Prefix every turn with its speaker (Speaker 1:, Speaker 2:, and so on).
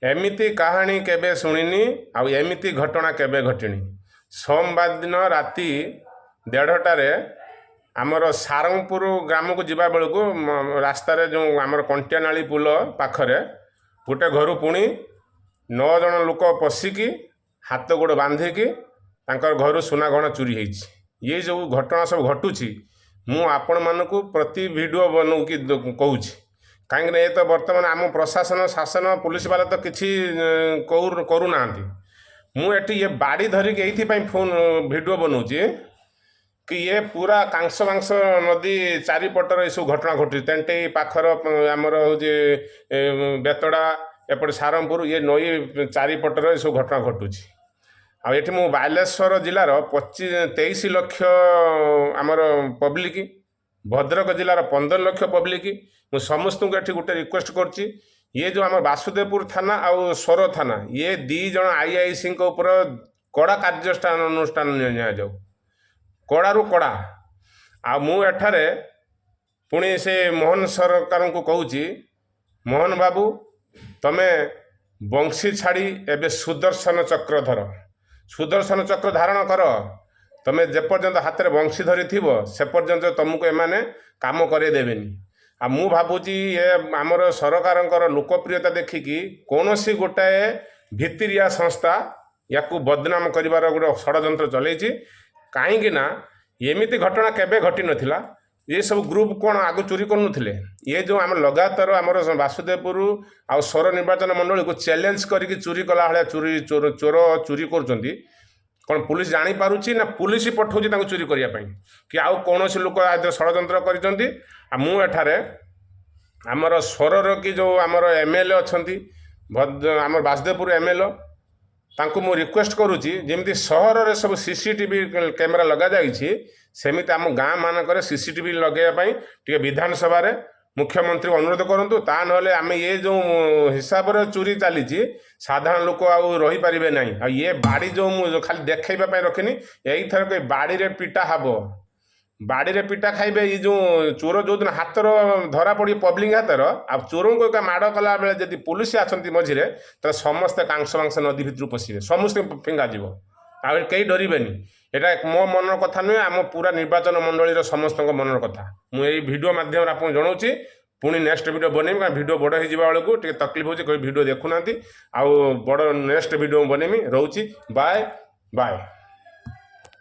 Speaker 1: ଏମିତି କାହାଣୀ କେବେ ଶୁଣିନି ଆଉ ଏମିତି ଘଟଣା କେବେ ଘଟିନି। ସୋମବାର ଦିନ ରାତି 1:30ଟାରେ ଆମର ସାରଙ୍ଗପୁର ଗ୍ରାମକୁ ଯିବା ବେଳକୁ ରାସ୍ତାରେ ଯେଉଁ ଆମର କଣ୍ଟିଆନାଳି ପୋଲ ପାଖରେ ଗୋଟେ ଘରୁ ପୁଣି 9 ଜଣ ଲୋକ ପଶିକି ହାତ ଗୋଡ଼ ବାନ୍ଧିକି ତାଙ୍କର ଘରୁ ସୁନା ଗହଣା ଚୋରି ହେଇଛି। ଇଏ ଯେଉଁ ଘଟଣା ସବୁ ଘଟୁଛି, ମୁଁ ଆପଣମାନଙ୍କୁ ପ୍ରତି ଭିଡ଼ିଓ ବନଉକି କହୁଛି, କାହିଁକିନା ଏ ତ ବର୍ତ୍ତମାନ ଆମ ପ୍ରଶାସନ, ଶାସନ, ପୋଲିସ ବାଲା ତ କିଛି କରୁନାହାନ୍ତି। ମୁଁ ଏଠି ଇଏ ବାଡ଼ି ଧରିକି ଏଇଥିପାଇଁ ଫୋନ୍ ଭିଡ଼ିଓ ବନଉଛି କି ଇଏ ପୁରା କାଂଶ ମାଂସ ନଦୀ ଚାରିପଟର ଏସବୁ ଘଟଣା ଘଟୁଛି। ତେଣ୍ଟେଇ ପାଖର ଆମର ହେଉଛି ବେତଡ଼ା, ଏପଟେ ସାରଙ୍ଗପୁର, ଇଏ ନଈ ଚାରିପଟର ଏସବୁ ଘଟଣା ଘଟୁଛି। ଆଉ ଏଠି ମୁଁ ବାଲେଶ୍ୱର ଜିଲ୍ଲାର 25-23 ଲକ୍ଷ ଆମର ପବ୍ଲିକ୍, ଭଦ୍ରକ ଜିଲ୍ଲାର 15 ଲକ୍ଷ ପବ୍ଲିକ୍, ମୁଁ ସମସ୍ତଙ୍କୁ ଏଠି ଗୋଟେ ରିକ୍ୱେଷ୍ଟ କରୁଛି। ଇଏ ଯେଉଁ ଆମର ବାସୁଦେବପୁର ଥାନା ଆଉ ସୋର ଥାନା, ଇଏ 2 ଜଣ ଆଇଆଇସିଙ୍କ ଉପରେ କଡ଼ା କାର୍ଯ୍ୟାନୁଷ୍ଠାନ ଅନୁଷ୍ଠାନ ନିଆଯାଉ, କଡ଼ାରୁ କଡ଼ା। ଆଉ ମୁଁ ଏଠାରେ ପୁଣି ସେ ମୋହନ ସରକାରଙ୍କୁ କହୁଛି, ମୋହନ ବାବୁ, ତମେ ବଂଶୀ ଛାଡ଼ି ଏବେ ସୁଦର୍ଶନ ଚକ୍ର ଧର, ସୁଦର୍ଶନ ଚକ୍ର ଧାରଣ କର। ତମେ ଯେପର୍ଯ୍ୟନ୍ତ ହାତରେ ବଂଶୀ ଧରିଥିବ, ସେ ପର୍ଯ୍ୟନ୍ତ ତମକୁ ଏମାନେ କାମ କରେଇ ଦେବେନି। ଆଉ ମୁଁ ଭାବୁଛି ଏ ଆମର ସରକାରଙ୍କର ଲୋକପ୍ରିୟତା ଦେଖିକି କୌଣସି ଗୋଟାଏ ଭିତିରିଆ ସଂସ୍ଥା ୟାକୁ ବଦନାମ କରିବାର ଗୋଟେ ଷଡ଼ଯନ୍ତ୍ର ଚଲେଇଛି। କାହିଁକି ନା ଏମିତି ଘଟଣା କେବେ ଘଟିନଥିଲା। ଏସବୁ ଗ୍ରୁପ୍ କ'ଣ ଆଗରୁ ଚୋରି କରୁନଥିଲେ? ଇଏ ଯେଉଁ ଆମ ଲଗାତାର ଆମର ବାସୁଦେବପୁର ଆଉ ସୋର ନିର୍ବାଚନ ମଣ୍ଡଳୀକୁ ଚ୍ୟାଲେଞ୍ଜ କରିକି ଚୋରି କଲା ଭଳିଆ ଚୋରି, ଚୋର ଚୋର ଚୋରି କରୁଛନ୍ତି। କ'ଣ ପୁଲିସ ଜାଣିପାରୁଛି ନା ପୁଲିସ ପଠାଉଛି ତାଙ୍କୁ ଚୋରି କରିବା ପାଇଁ, କି ଆଉ କୌଣସି ଲୋକ ଆ ଦେହରେ ଷଡ଼ଯନ୍ତ୍ର କରିଛନ୍ତି? ଆଉ ମୁଁ ଏଠାରେ ଆମର ସୋରର କି ଯେଉଁ ଆମର ଏମଏଲଏ ଅଛନ୍ତି, ଆମର ବାସୁଦେବପୁର ଏମଏଲଏ, ତାଙ୍କୁ ମୁଁ ରିକ୍ୱେଷ୍ଟ କରୁଛି, ଯେମିତି ସହରରେ ସବୁ ସିସିଟିଭି କ୍ୟାମେରା ଲଗାଯାଇଛି, ସେମିତି ଆମ ଗାଁ ମାନଙ୍କରେ ସିସିଟିଭି ଲଗାଇବା ପାଇଁ ଟିକେ ବିଧାନସଭାରେ ମୁଖ୍ୟମନ୍ତ୍ରୀଙ୍କୁ ଅନୁରୋଧ କରନ୍ତୁ। ତା ନହେଲେ ଆମେ ଏ ଯେଉଁ ହିସାବରେ ଚୋରି ଚାଲିଛି, ସାଧାରଣ ଲୋକ ଆଉ ରହିପାରିବେ ନାହିଁ। ଆଉ ଇଏ ବାଡ଼ି ଯେଉଁ ମୁଁ ଖାଲି ଦେଖାଇବା ପାଇଁ ରଖିନି, ଏଇଥରକ ଏ ବାଡ଼ିରେ ପିଟା ହବ, ବାଡ଼ିରେ ପିଟା ଖାଇବେ। ଏଇ ଯେଉଁ ଚୋର ଯେଉଁଦିନ ହାତର ଧରା ପଡ଼ି ପବ୍ଲିକ ହାତର, ଆଉ ଚୋରଙ୍କୁ ଏକା ମାଡ଼ କଲା ବେଳେ ଯଦି ପୋଲିସ ଆସନ୍ତି ମଝିରେ, ତାହେଲେ ସମସ୍ତେ କାଂଶ ମାଂସ ନଦୀ ଭିତରକୁ ପଶିବେ, ସମସ୍ତଙ୍କୁ ଫିଙ୍ଗାଯିବ, ଆଉ କେହି ଡରିବେନି। ଏଇଟା ମୋ ମନର କଥା ନୁହେଁ, ଆମ ପୁରା ନିର୍ବାଚନ ମଣ୍ଡଳୀର ସମସ୍ତଙ୍କ ମନର କଥା। ମୁଁ ଏଇ ଭିଡ଼ିଓ ମାଧ୍ୟମରେ ଆପଣଙ୍କୁ ଜଣାଉଛି। ପୁଣି ନେକ୍ସଟ ଭିଡ଼ିଓ ବନେଇବି, କାରଣ ଭିଡ଼ିଓ ବଡ଼ ହେଇଯିବା ବେଳକୁ ଟିକେ ତକଲିଫ ହେଉଛି, କେହି ଭିଡ଼ିଓ ଦେଖୁନାହାନ୍ତି। ଆଉ ବଡ଼ ନେକ୍ସଟ ଭିଡ଼ିଓ ମୁଁ ବନେଇବି। ରହୁଛି, ବାଏ ବାଏ।